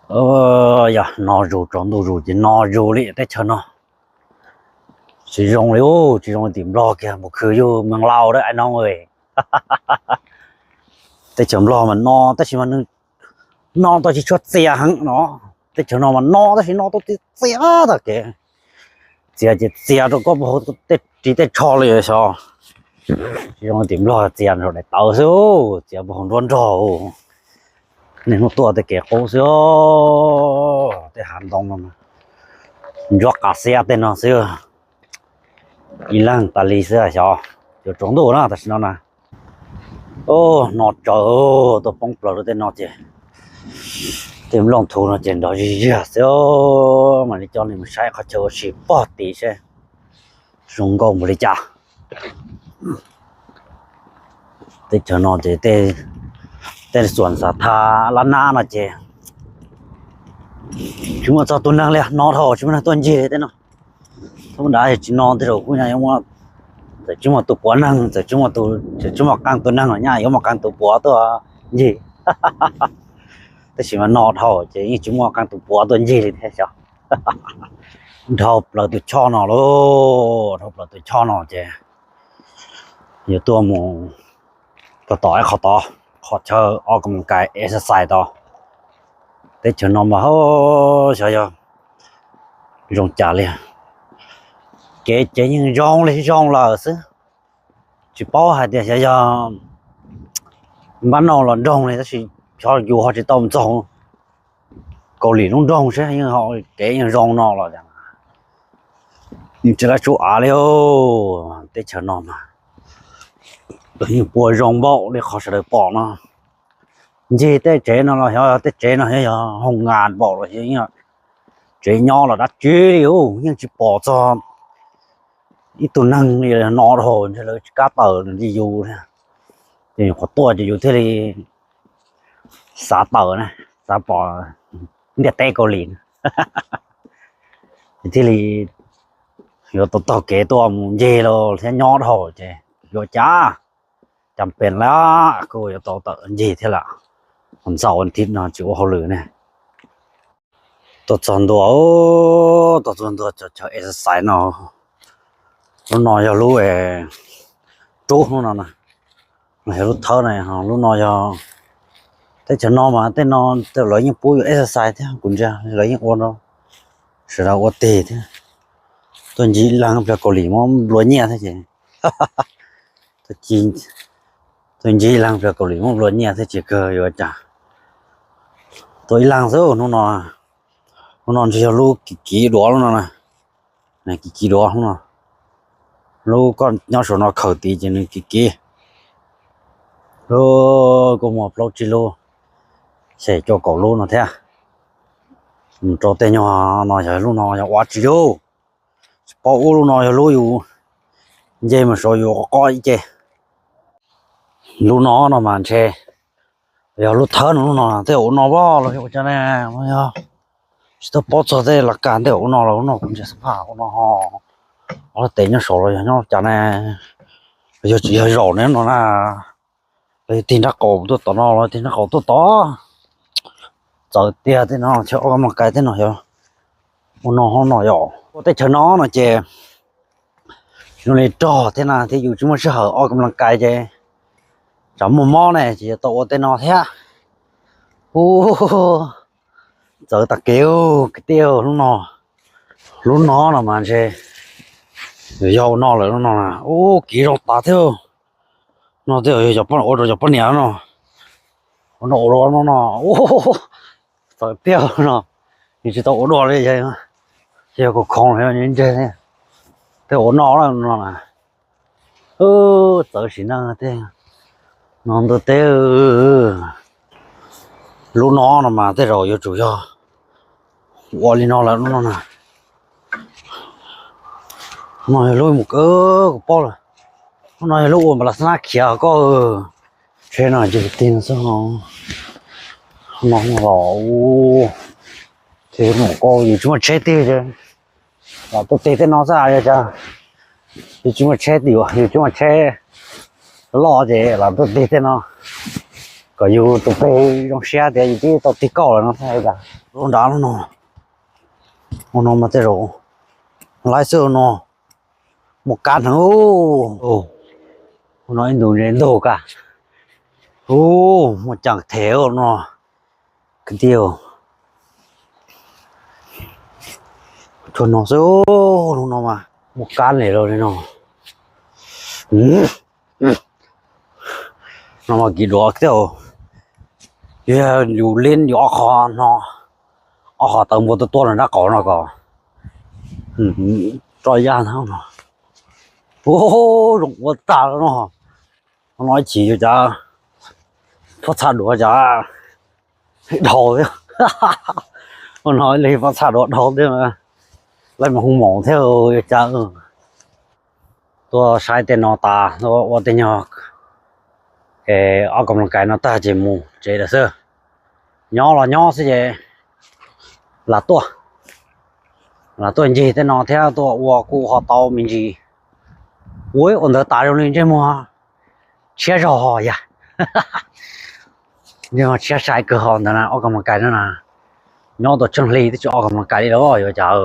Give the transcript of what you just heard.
Yog no zus tsaus ntuj zus ces no zus li teb chaws no. Tsis zoo li, tsis zoo li tim Nplog kiag, mus khwv yug mees laus dab ai no. Teb chaws Nplog mas no tab sis mas nws no tau tsis tshua txias heev no. Teb chaws no mas no tab sis no tau txias txias tag kev. Txias ces txias rau koj puag hauv tej ris tej tsho li xyov. Tsis zoo tim Nplog txias nraum daim tawv xwb, txias puag hauv nruab nrog. Niaj hnub tuaj tej kev qub xwb. Tej hav ntoo no ntsuab qas xiab tej no xwb. Ib leeg tas li xwb xyov. Yuav tsaus ntuj na tam sim no na. No tsaus, tuaj poob plaws rau tej no ces tej nplooj thuv no ces nrov zig zig xwb. Mam li coj nej mus saib qhov chaw ua si pog tid seb zoo nkauj npaum li cas. Teb chaws no ces tej xuas xav thab lab nab no ces tsis muaj txog tus neeg li, no dhau tsis muaj neeg tuaj ncig li tej no. Thab dab tsis no tej zaum kuj txawm tsis muaj tus puav neeg, txawm tsis muaj qee tus neeg los nyaj yuav muaj qee tus puav tuaj ncig. Tab sis mas no dhau ces yeej tsis muaj qee tus puav tuaj ncig li thiab xyov. Dhau plaws tus choj no lauj, dhau plaws tus choj no ces yuav tuaj mus rau tom ib qho tod, qhov chaw ua kab moos kais exercise tod. Teb chaws no mas xyov yog zoo cas li. Kev ces yeej zoo li zoo lawm xwb. Tsis paub hais tias xyov yog npab no los nroog li tab sis xyov yus ho tsis tau mus txog Kaus Lim lub nroog seb kev yeej zoo no los tsis lab tsuj av li. Teb chaws no mas yeej pua zoo npaum li qhov sawv daws pom no. Ncig tej tsev no los xyov tej tsev no xyov yog hoo nkas npaum los xyov tsev nyob los dab tsi li, yeej tsis pom txog ib tug neeg li no dhau, ntshe lawv tsis kam tawm li yus thiab. Ces nyuam qhuav tuaj ces yus thiaj li xav tawm na, xav pom ntiaj teb Kaus Lim na. Ces thiaj li yuav tau taug kev tuaj mus ncig los thiab nyob dhau ces yuav cas, cas pes lawm kuj yuav tau tawm ncig thiab lawm. Ntxaus thib no tsis ua hauj lwm ne. Tuaj txog ntua, tuaj txog ntua chaw exercise no. Lub no yog lub rub hnub no na, no yog lub thawb na, lub no yog teb chaws no mas tej no lawv yeej pub yus exercise thiab kuv ntsia lawv yeej ua no, sawv daws ua tig thiab. Tuaj ncig ib leeg pliag Kaus Lim muab nplua nyiaj thiab ces tuaj ncig ib leeg pliag Kaus Lim muab nplua nyiaj thiab ces kawg yuav cas. Tuaj ib leeg xwb hnub no. Hnub no ntshe yog lub kiv kiv duav lub no na. Kiv kiv duav hnub no. Lub koj nyob saum no khaws tid ces nws kiv kiv. Lub kuj muaj plaub tsib lub, xya cuaj kaum lub no thiab. Mus rau tej nyuag no yog lub no yog ua tsis yus, tsis paub ua lub no yog lub yus nce mus saud yus qob ib ce. Lub no no mas ntshe yog lub thawb no, lub no tej ua no los yog ua cas ne, yog tsis tau paub txog tej las kas tej ua no los lub no kuv ntsia xab phaj ua no ho, ob lub tes nyob saud los yog nyob cas ne, yog tsis yog zaum ne no na. Los yog tig nrab qaum tuaj tom no los tig nrab qaum tuaj tod. Txawv tiag tej no, chaw ua kab moos kais tej no yog ua no ho no yom. Ua teb chaws no no ces zoo li rog thiab na thiab yus tsis muaj sij hawm ua kab moos kais ces tsam muaj mob ne ces yuav tau ua tej no thiab. Ub, txawv tag kev kwv tij, lub no, lub no no mas ntshe yog ua no lawm lub no na. Ub, kiv zoo tas thiab. No tej yog ua rau cov poj niam no, ua no ua rau no no. Txawv tiag no, nws tsis tau ua dua li, yog kuv khoov ntseg. Tej ua no no na, txawv sim neej tej no ntuj teb. Lub no no mas tej zaum yuav tsum yog ua li no lawm lub no na. No yog lub mus kawg kuv paub lawm. Lub no yog lub ua npas las xab nab khiav koj. Tsheb no ces tig no xwb. No los ub, ces mus koj yus tsis muaj tsheb tig, los tuaj tig tej no xwb yog cas. Yus tsis muaj tsheb tig, yus tsis muaj tsheb loj ces los tuaj tig tej no. Kom yus tus peg zoo siab tias yus twb tau tig kauj lawm no thiaj li cas. Lub nrad lub no, ua no mas tej zaum laib xwb no, muaj kab heev. Ua no ib ntus ntse ntug kab. Ua muaj cag them no kwv tij. Tsuag no xwb, lub no mas muaj kab li lawm li no. No mas kis duav thiab, yus li yus ob qho no, ob qho tawv npua tuaj tuaj no nrab qaum no kom roj yaj no. Ua zoo ua tag no. No ib chim yus cas pob txha duav cas dhau thiab. Ua no ib leeg pob txha duav dhau thiab. Laib mas hu maum thiab cas. Tuaj saib tej no tas tuaj ua tej nyuag ob kom mloog kais no tag ces mus tsev lawm xwb. Nyob los nyob xwb ces lam tuaj, lam tuaj ncig tej no thiab tuaj ua kuj ho tau me ntsis. Ua ua ntawd tas zoo li ntsej muag tshiab zog ho yag. Ntsej muag tshiab sai kawg ho ntawd na, ob kom mloog kais no na. Nyob tau tsheej hli twb tsis ob kom mloog kais li los yuav cas.